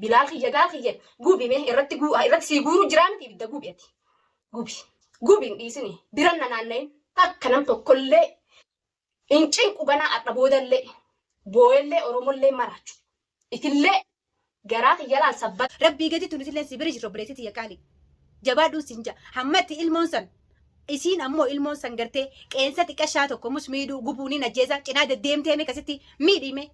Bilaal kiyya gaal kiyya gubi mee irratti guu irratti sii guuru jiraa miti ibidda gubi ati. Gubi. Gubi hin dhiisini. Biran na naanna'in takka nam tokkollee hin cinqu ganaa adha boodallee booyellee oromollee maraachu. Itillee garaa kiyya laal sabbata. Rabbii gaditti nutilleen si bira jirra obboleettii tiyya qaali. Jabaadhuun siin ja'a. Hammatti ilmoon san isiin ammoo ilmoon san gartee qeensa xiqqashaa tokko mus miidhuu gubuu ni najjeesa cinaa deddeemtee mee kasitti miidhii mee.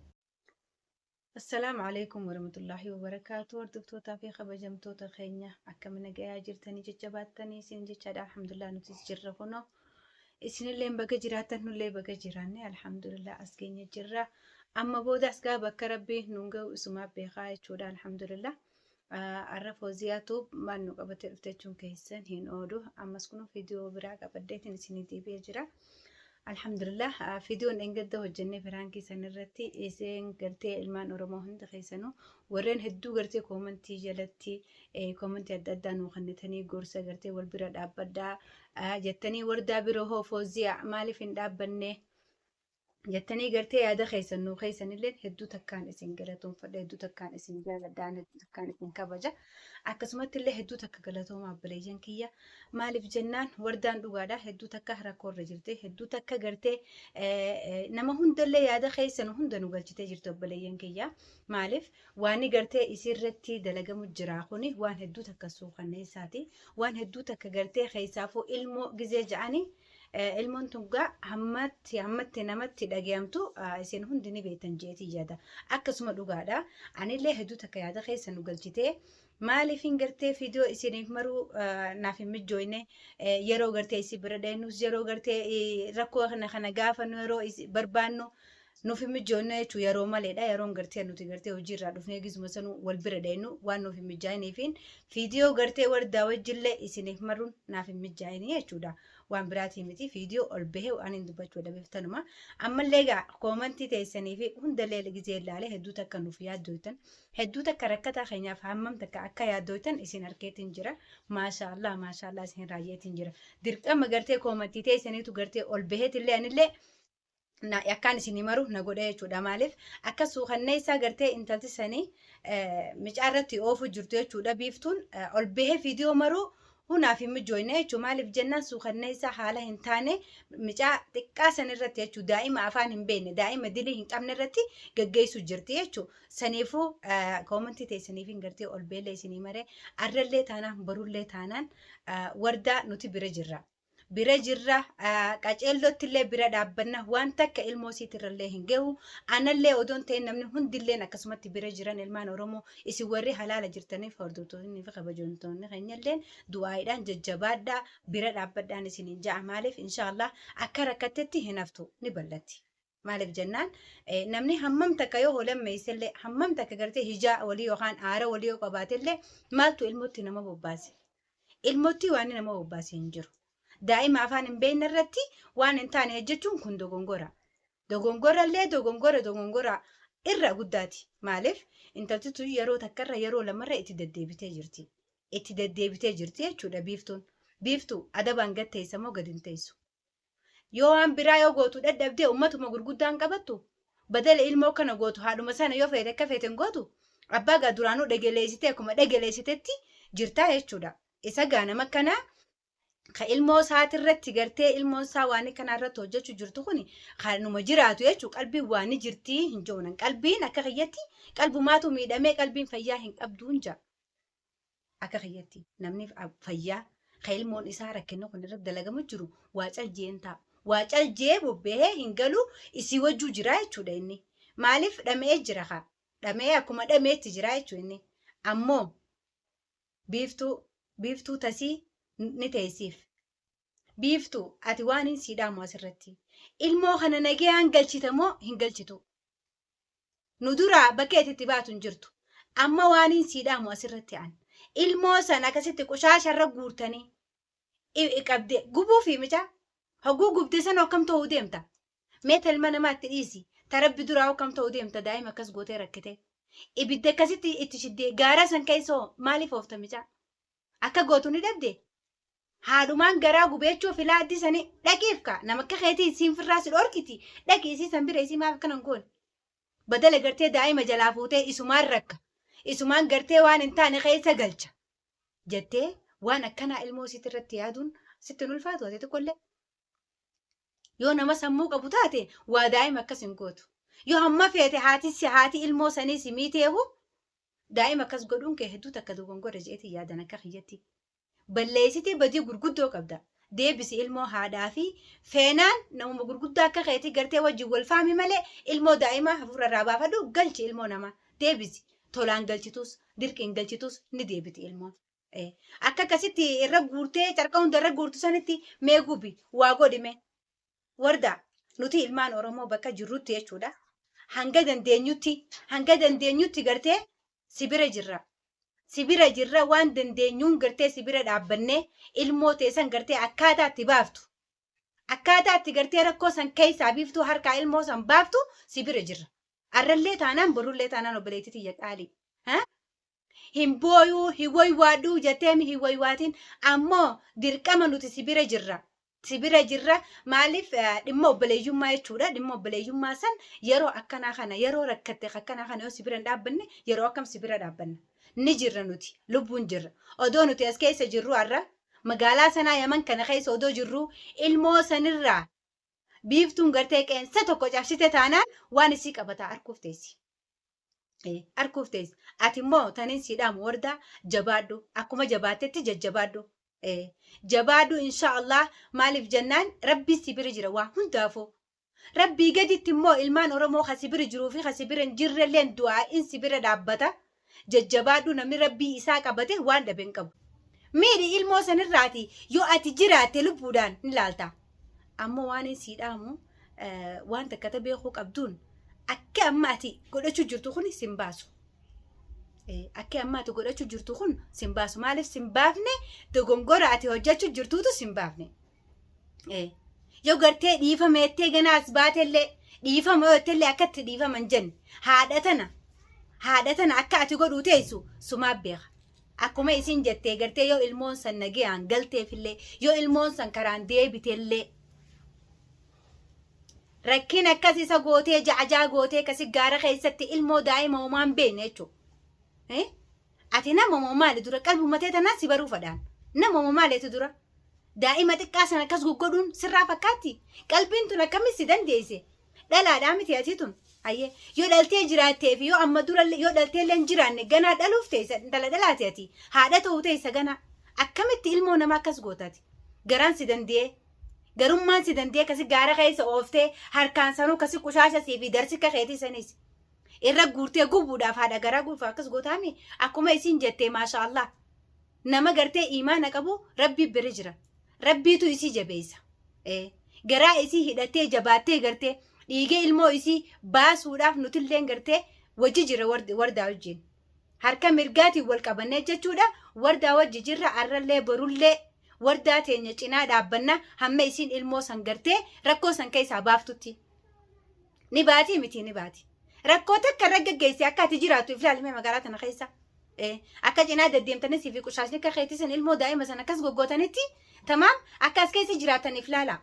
Assalaamu alaikum warahmatullaahi wabarakaatu. Hordoftootaa fi kabajamtoota keenya akkam nagayaa jirtanii jajjabaattanii isin jechaadha. Alhamdulillah nutis jirra kunoo. Isinillee baga jiraattan nullee baga jiraanne alhamdulillah as keenya jirra. Amma booda as gaa bakka rabbi nuun ga'u isumaa beekaa jechuudha alhamdulillah. Arra Fooziyaatu maal nu qabatee dhufte jechuun keessan hin oolu. Ammas kun viidiyoo biraa qabadheetiin isinii deebi'ee jira. Alhamdulillah viidiyoon dheengadda hojjennee firaankii san irratti isin gartee ilmaan Oromoo hunda keessanuu warreen hedduu gartee koomantii jalatti koomantii adda addaa nuu kennitanii gorsa gartee wal bira dhaabbadhaa jettanii wardaa bira hoo Fooziyaa maaliif hin dhaabbanne jettanii gartee yaada keessan nuu keessanillee hedduu takkaan isin galatoomfadha, hedduu takkaan isin jaaladhaan, hedduu takkaan isin kabaja. Akkasumatti illee hedduu takka galatooma abboleeyyan kiyya. Maaliif jennaan wardaan dhugaadha, hedduu takka rakkoorra jirti, hedduu takka gartee nama hundallee yaada keessan hunda nu galchitee jirti obboleeyyan kiyya. Maaliif waani gartee isiirratti dalagamu jira kuni waan hedduu takka suukanneessaati, waan hedduu takka gartee keessaafuu ilmoo gizee ja'anii ilmoon tun gaa hammatti hammatti namatti dhagayamtu isin hundi ni beektan jeetii yaada. Akkasuma dhugaadha. Anillee hedduu takka yaada keessa nu galchitee maaliif hin gartee viidiyoo isiniif maruu naaf hin mijjooyne, yeroo gartee isin bira dheenus, yeroo gartee rakkoo kana kana gaafannu, yeroo barbaannu nuuf hin mijjoonne jechuun yeroo maleedha. Yeroon gartee nuti gartee hojiirraa dhufnee gizuma sanuu wal bira dheennu waan nuuf hin mijaa'iniifiin viidiyoo gartee wardaa wajjillee isiniif maruun naaf hin mijaa'inii jechuudha. Waan biraatii miti, viidiyoo ol bahee waan hin dubbachuu dhabeef tanuma. Ammallee egaa koomantii teessanii fi hundallee gizee ilaalee hedduu takka nuuf yaaddooytan, hedduu takka rakkataa keenyaaf hammam takka akka yaaddooytan isin arkeetiin jira. Maashaallah maashaallah isin raayyeetiin jira. Dirqama gartee koomantii teessaniitu gartee ol baheetillee anillee na akkaan isin maru na godhe jechuudha. Maaliif akka suukanneessaa gartee intalti sanii micaa irratti oofu jirtu jechuudha. Biiftuun ol bahee viidiyoo maruu hunaaf hin mijooyne jechuudha. Maaliif jennaan suukanneessaa haala hin taane micaa xiqqaa san irratti jechuudha. Daa'ima afaan hin beekne, daa'ima dilii hin qabne irratti gaggeessu jirti jechuudha. Saniifuu koomantii teessaniif hin gartee ol beellee isinii maree arrallee taanaan barullee taanaan wardaa nuti bira jirra. Bira jirra, qaceellootti illee bira dhaabbanna, waan takka ilmoo isiitirrallee hin gahu. Anallee odoon ta'e namni hundilleen akkasumatti bira jiran ilmaan Oromoo isin warri halaala jirtaniif hordoftoonni fi kabajamtoonni keenyalleen du'aayiidhaan jajjabaadhaa bira dhaabbadhaan isiniin ja'a. Maaliif inshaallah akka rakkattetti hin haftu, ni ballatti. Maaliif jennaan namni hammam takka yoo holammeessellee, hammam takka gartee hijaa walii yookaan aara walii yoo qabaatellee, maaltu ilmootti nama bobbaase? Ilmootti waan nama bobbaase hin jiru. Daa'ima afaan hin beekne irratti waan hin taane hojjechuun kun dogongora. Dogongorallee dogongora dogongora irra guddaati. Maaliif intalti tun yeroo takkarra yeroo lamarra itti deddeebitee jirti. Itti deddeebitee jirti jechuudha biiftuun. Biiftuu adabaan gad teessa moo gad hin teessu? Yoo waan biraa yoo gootu dadhabdee ummatuma gurguddaan qabattu badala ilmoo kana gootu haadhuma sana yoo feete akka feeten gootu abbaa gaa duraanuu dhegeleessitee akkuma dhegeleessitetti jirtaa jechuudha. Isa gaa nama kanaa ka ilmoo isaatirratti gartee ilmoon isaa waan kanaa irratti hojjechuu jirtu kuni kanuma jiraatu jechuudha. Qalbiin waan ni jirtii hin joonan. Qalbiin akka kiyyatti qalbumaatu miidhamee qalbiin fayyaa hin qabdu hin jaa. Akka kiyyatti namni fayyaa ka ilmoon isaa rakkinni kun irratti dalagamu jiru waa caljeen ta'a. Waa caljee bobba'ee hin galu, isii wajjuu jira jechuudha inni. Maaliif dhama'ee jira kaa? Dhama'ee akkuma dhameetti jira jechuudha inni. Ammoo biiftuu biiftuu tasii ni teessiif. Biiftuu ati waan hin sii dhaamu asirratti. Ilmoo kana nagayaan galchita moo hin galchitu? Nu duraa bakka itti baatu hin jirtu. Amma waan hin sii dhaamu asirratti an. Ilmoo sana akkasitti qushaasha irra guurtanii qabdee gubuu fi micaa. Hoguu gubde sana akkam ta'uu deemta? Mee ilma namaa itti dhiisi. Tarabbi duraa akkam ta'uu deemta daa'ima akkas gootee rakkite? Ibidda akkasitti itti shiddee gaara san keessoo maaliif oofta micaa? Akka gootu ni dhabde? Haadhumaan garaa gubeechuu filaa addii sanii dhaqiif kaa nama akka keetii isiin firraa si dhorkiti dhaqi isii san bira isii maaf akkana hin goone. Badala gartee daa'ima jalaa fuutee isumaan rakka isumaan gartee waan hin taane keessa galcha jettee waan akkanaa ilmoo isiitti irratti yaaduun sitti hin ulfaatu ati xiqqollee. Yoo nama sammuu qabu taate waa daa'ima akkas hin gootu. Yoo hamma feete haati si haati ilmoo sanii si miiteehu daa'ima akkas godhuun kee hedduu takka dogongora je'eetiin yaadan akka kiyyatti. Balleessitee badii gurguddoo qabda. Deebisi ilmoo haadhaa fi feenaan namuma gurguddaa akka keetii gartee wajjin wal faami malee ilmoo daa'imaa hafuura irraa baafadhu galchi ilmoo namaa. Deebisi. Tolaan galchitus dirqiin galchitus ni deebiti ilmoon. Akka akkasitti irra guurtee carqa hunda irra guurtu sanitti mee gubi waa godhi mee. Wardaa nuti ilmaan Oromoo bakka jirrutti jechuudha. Hanga dandeenyutti hanga dandeenyutti gartee si bira jirra. Si bira jirra waan dandeenyuun gartee si bira dhaabbannee ilmoo teessan gartee akkaataa itti baaftu. Akkaataa itti gartee rakkoo san keessaa biiftuu harkaa ilmoo san baaftu si bira jirra. Arrallee taanaan borullee taanaan obboleettii tiyya qaalii. Hin booyuu hin waywaadhuu jetteemi hin waywaatin ammoo dirqama nuti si bira jirra. Si bira jirra maaliif dhimma obboleeyyummaa jechuudha. Dhimma obboleeyyummaa san yeroo akkanaa kana yeroo rakkatte akkanaa kana yoo si bira hin dhaabbanne yeroo akkam si bira dhaabbanna. Ni jirra nuti lubbuun jirra. Odoo nuti as keessa jirru har'a magaalaa sanaa Yaman kana keessa odoo jirru ilmoo sanirraa biiftuun gartee qeensa tokko cabsite taanaan waan isii qabataa arguuf teessi. Arguuf teessi. Ati immoo taniin sii dhaamu wardaa jabaadhu. Akkuma jabaattetti jajjabaadhu. Jabaadhu insha Allah maaliif jennaan rabbii si bira jira waa hundaafuu. Rabbii gaditti immoo ilmaan Oromoo ka si bira jiruu fi ka si bira hin jirrelleen du'aa'iin si bira dhaabbata. Jajjabaadhu namni rabbii isaa qabate waan dhabe hin qabu. Miidhi ilmoo sanirraati yoo ati jiraatte lubbuudhaan ni laalta. Ammoo waan sii dhaamu waan takka ta beekuu qabduun akka amma ati godhachuu jirtu kun sin baasu. Akka amma ati godhachuu jirtu kun sin baasu. Maaliif sin baafne dogongora ati hojjechuu jirtuutu sin baafne. Yoo gartee dhiifama jettee ganaa as baatellee dhiifama yoo jettellee akka itti dhiifama hin jenne haadha tana haadha tana akka ati godhuu teessu sumaa beeka. Akkuma isin jettee gartee yoo ilmoon san nagayaan galteefillee yoo ilmoon san karaan deebitellee rakkin akkas isa gootee jacajaa gootee kasi gaara keessatti ilmoo daa'ima homaan beekne jechuudha. Ati nama moo maali dura qalbuma tee tanaan si baruu fadhaan. Nama moo maali ati dura? Daa'ima xiqqaa sana akkas goggodhuun sirraa fakkaatti? Qalbiin tun akkamitti si dandeesse? Dhalaadhaa miti ati tun. Ayyee yoo dhaltee jiraattee fi yoo amma dura yoo dhaltee illee hin jiraanne ganaa dhaluuf teessa intala dhalaati ati. Haadha ta'uu teessa ganaa. Akkamitti ilmoo namaa akkas gootati? Garaan si danda'ee. Garummaan si danda'ee akkasi gaara keessa ooftee harkaan sanuu akkasi qushaasha sii fi darsika keetii saniis. Irra guurtee gubuudhaaf haadha garaa guufa akkas gootaami akkuma isiin jettee maasha Allah nama gartee imaana qabu rabbii bira jira rabbiitu isii jabeessa garaa isii hidhattee jabaattee gartee dhiigee ilmoo isii baasuudhaaf nutilleen gartee wajji jira wardaa wajjin harka mirgaatiin wal qabannee jechuudha wardaa wajji jirra arrallee borullee wardaa teenya cinaa dhaabbanna hamma isiin ilmoo san gartee rakkoo san keessaa baaftutti. Ni baati miti ni baati. Rakkoo takka irra gaggeessi akka ati jiraattu if ilaalime magaalaa tana keessa. Akka cinaa deddeemtanii fi qushaashni akka keetii san ilmoo daa'ima san akkas goggootanitti tamaam akka as keessa jiraatan if ilaala.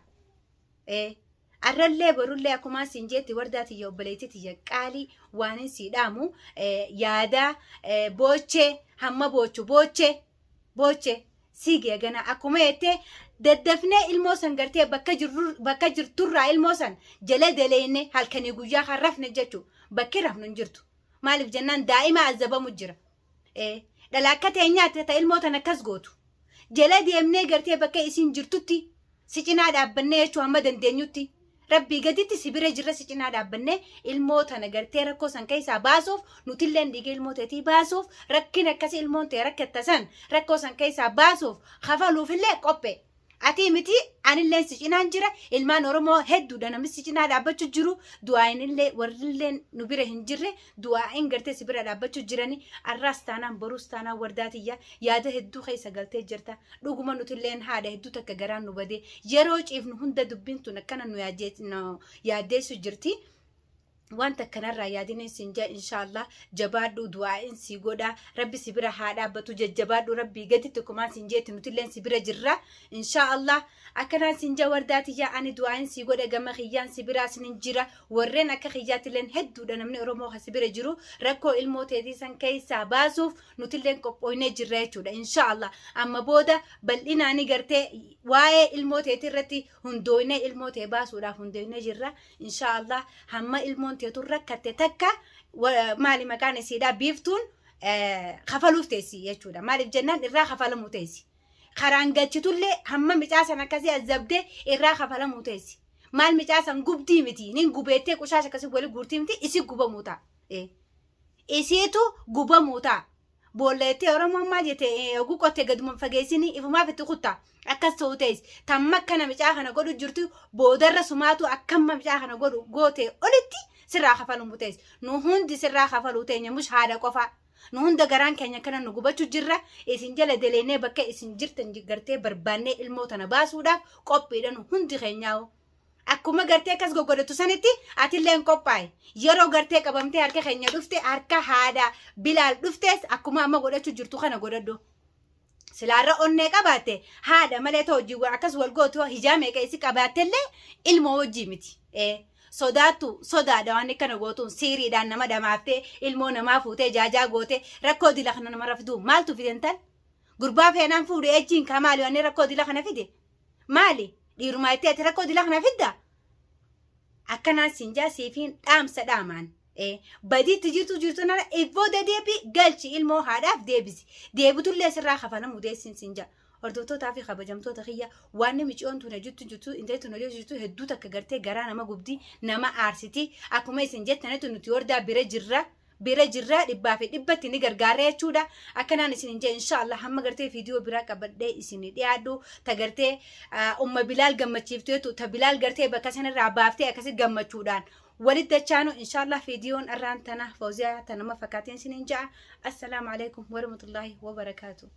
Arrallee borullee akkumaa siin jeetti wardaa tiyya obboleettii tiyya qaalii waan sii dhaamu yaada boochee hamma boochu boochee booche sii gaya ganaa akkuma jettee daddafnee ilmoo san gartee bakka jirru bakka jirturraa ilmoo san jala daleenne halkanii guyyaa kan rafne jechuu bakki rafnu hin jirtu maaliif jennaan daa'ima azabamu jira dhala akka teenyaatti ta ilmoo tan akkas gootu jala deemnee gartee bakka isiin jirtutti si cinaa dhaabbannee jechuu hamma dandeenyutti Rabbii gaditti si bira jirra si cinaa dhaabbannee ilmoo tana gartee rakkoo san keessaa baasuuf nutilleen dhiiga ilmoo teetii baasuuf rakkina akkasii ilmoon tee rakkatta san rakkoo san keessaa baasuuf kafaluufillee qophee. Atii miti anilleen si cinaan jira ilmaan Oromoo hedduudha namni si cinaa dhaabbachuu jiru du'aa'inillee warrilleen nu bira hin jirre du'aa'in gartee si bira dhaabbachuu jirani arraas taanaan boruus taanaan wardaa tiyya yaada hedduu keessa galtee jirta Dhuguma nutilleen haadha hedduu takka garaan nu bade. Yeroo ciifnu hunda dubbiin tun akkana nu yaaddeessu jirti. Wanta akkanarraa yaadin sin jaa. Inshaallah jabaadhu, du'aa'iin si godha, Rabbi si bira haa dhaabbatu. Jajjabaadhu, Rabbii gaditti kumaan sin jeetti, nutilleen si bira jirra inshaallah. Akkanaan sin jaa, wardaa tiyyaa, ani du'aa'iin si godha, gama kiyyaan si biraa sin jira. Warreen akka kiyyaattilleen hedduudha. Namni Oromoo ka si bira jiru rakkoo ilmoo teetii san keessaa baasuuf nutilleen qophooynee jirra jechuudha. Inshaallah amma booda bal'inaani gartee waa'ee ilmoo teetii irratti hundooynee ilmoo tee baasuudhaaf hundooynee jirra inshaallah. Hamma ilmoon teetu rakkatte takka, maali maqaan isiidha, Biiftuun kafaluuf teessi jechuudha. Maaliif jennaan irraa kafalamuu teessi. Karaan galchitullee hamma micaa san akkasii azabdee irraa kafalamuu teessi. Maal micaa san gubdii miti, nin gubeettee qushaasha akkasii wali guurtii miti, isi gubamuu ta'a. Isiitu gubamuu ta'a. Boolleettee Oromoon maal jette? Oguu qotte gaduma fageessini ifumaaf itti kutta. Akkas ta'uu ta'es tamma akkana micaa kana godhu jirtu boodarra sumaatu akkamma micaa kana godhu goote olitti sirraa kafalumu ta'es. Nu hundi sirraa kafaluu teenya mush haadha qofaa. Nu hunda garaan keenya kana nu gubachuu jirra. Isin jala deleenee bakka isin jirtan gartee barbaannee ilmoo tana baasuudhaaf qophiidha nu hundi keenyaa'u. Akkuma gartee akkas goggodhatu sanitti atilleen qophaa'e. Yeroo gartee qabamtee harka keenya dhufte, harka haadha Bilaal dhuftes, akkuma amma godhachuu jirtu kana godhadhu. Silaarra onnee qabaatte haadha malee ta'u hojii akkas wal gootu hijaa meeqa isi qabaattellee ilmoo wajjii miti. Sodaattu sodaadha waan akkana gootuun siiriidhaan nama dhamaaftee ilmoo namaa fuutee jaajaa goote rakkoo dila kana nama fiduu maaltu fide intal? Gurbaa feenaan fuudhe ejjiin kaa maali waan rakkoo dila kana fide? Maali? Dhiirumaa itti ati rakkoo dila kana fidda? Akkanaan siin jaa, siifiin dhaamsa dhaamaan. Badiitti jirtu jirtu nana ibbooda deebi galchi, ilmoo haadhaaf deebisi. Deebitullee sirraa kafalamuu deessin siin jaa. Hordoftootaa fi kabajamtoota kiyya, waan miciyoon tun jirtu jirtu intalli tun hojii jirtu hedduu takka gartee garaa nama gubdi, nama aarsiti. Akkuma isin jettanitti nuti hordaa bira jirra. Bira jirra, dhibbaa fi dhibbatti ni gargaarra jechuudha. Akkanaan isin hin jee. Inshaallah hamma gartee viidiyoo biraa qabadhee isin dhiyaadhu, ta gartee umma Bilaal gammachiifteetu, ta Bilaal gartee bakka sanarraa baaftee akkasi gammachuudhaan walitti dachaanu inshaallah. Viidiyoon arraan tana Fawziyaa tanuma fakkaateen isin hin ja'a. Assalaamu alaikum warahmatullaahi wabarakaatu.